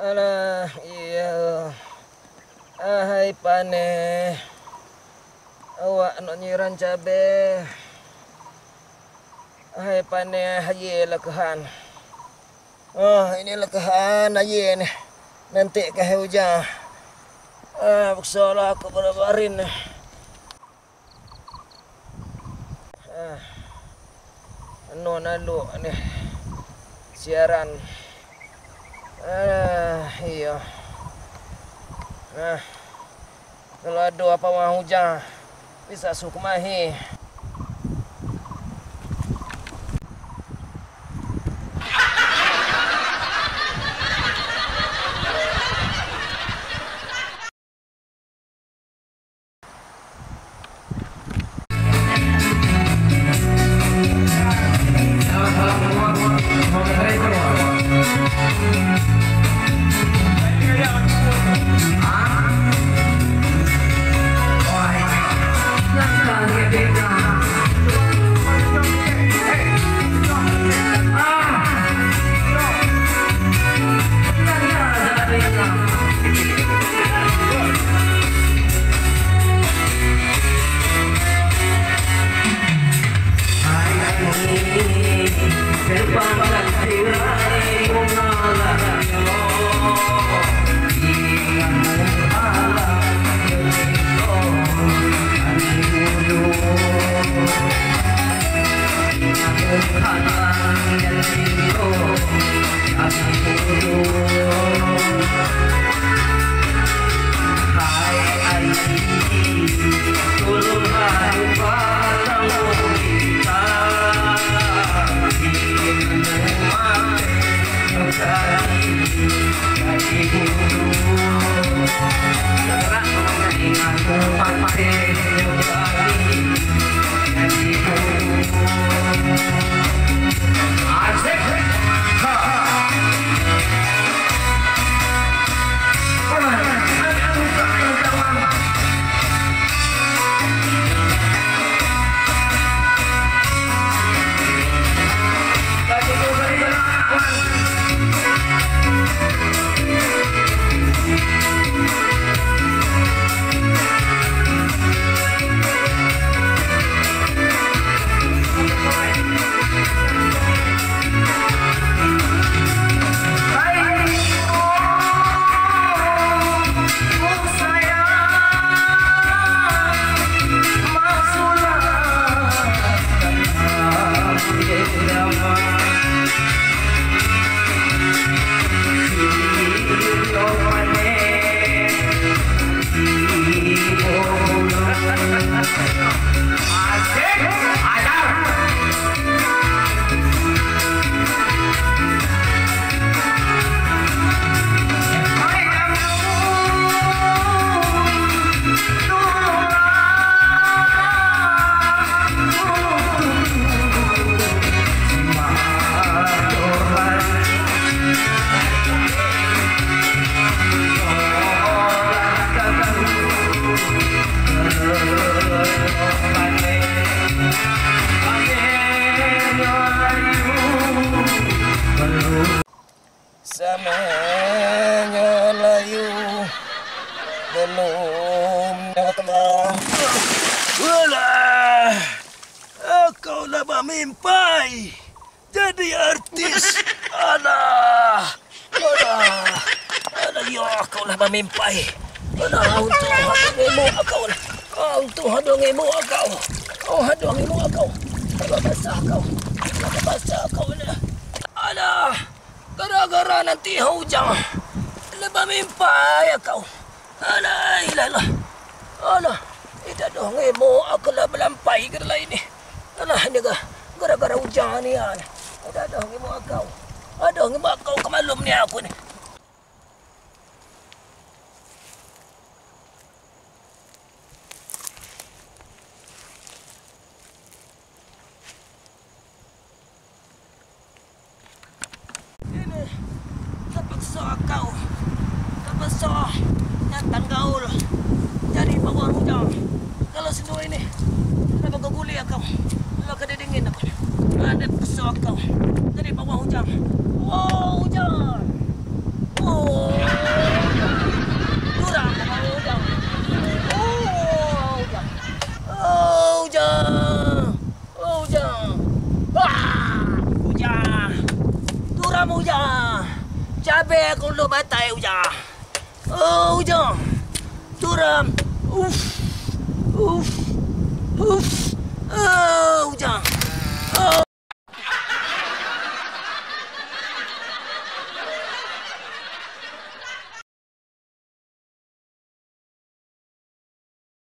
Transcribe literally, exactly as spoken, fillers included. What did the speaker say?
Alah, iyo. Ahai paneh. Awak nak nyiram cabe. Ahai paneh, aie lah kahan. Ah, iko lah kahan aie ni. Nanti ka ujan. Ah, paksolah aku babarin. Ah, anu naluk ni siaran. Ah, iyo. Ah, kalau ado apo mah ujan, bisa sukumahi. Samanyo layu balum nyo tangah. Walah, akau lah bamimpai jadi artis. Alah, alah, alah, iyo, akau lah bamimpai. Alah, untuang ado ngimuk akau lah. Ah, untuang ado ngimuk akau. Oh, ado ngimuk akau. Lah babasah akau. Lah babasah akau lah. Alah. Gara-gara nanti ho ujang, lah bamimpai akau. Alah, ilah, ilah. Alah, indak doh ngimuk aku lah balampai ka dalam ini. Alah, ini ga-, gara-gara ujang ni, ah. Indak doh ngimuk akau. Aduh, ngimuk akau ka malum ni aku ni. Ini, tapakso akau, tapakso nyo tanggaul jadi bawang ujang. Kalau sando ini, lah baguguli akau, lah ka didingin akau. Lah tapakso akau jadi bawang ujang. Wow, ujang! Wow! Kamu ja. Cabe aku lo batai uja. Oh, uja. Turam. Uf. Uf. Uf.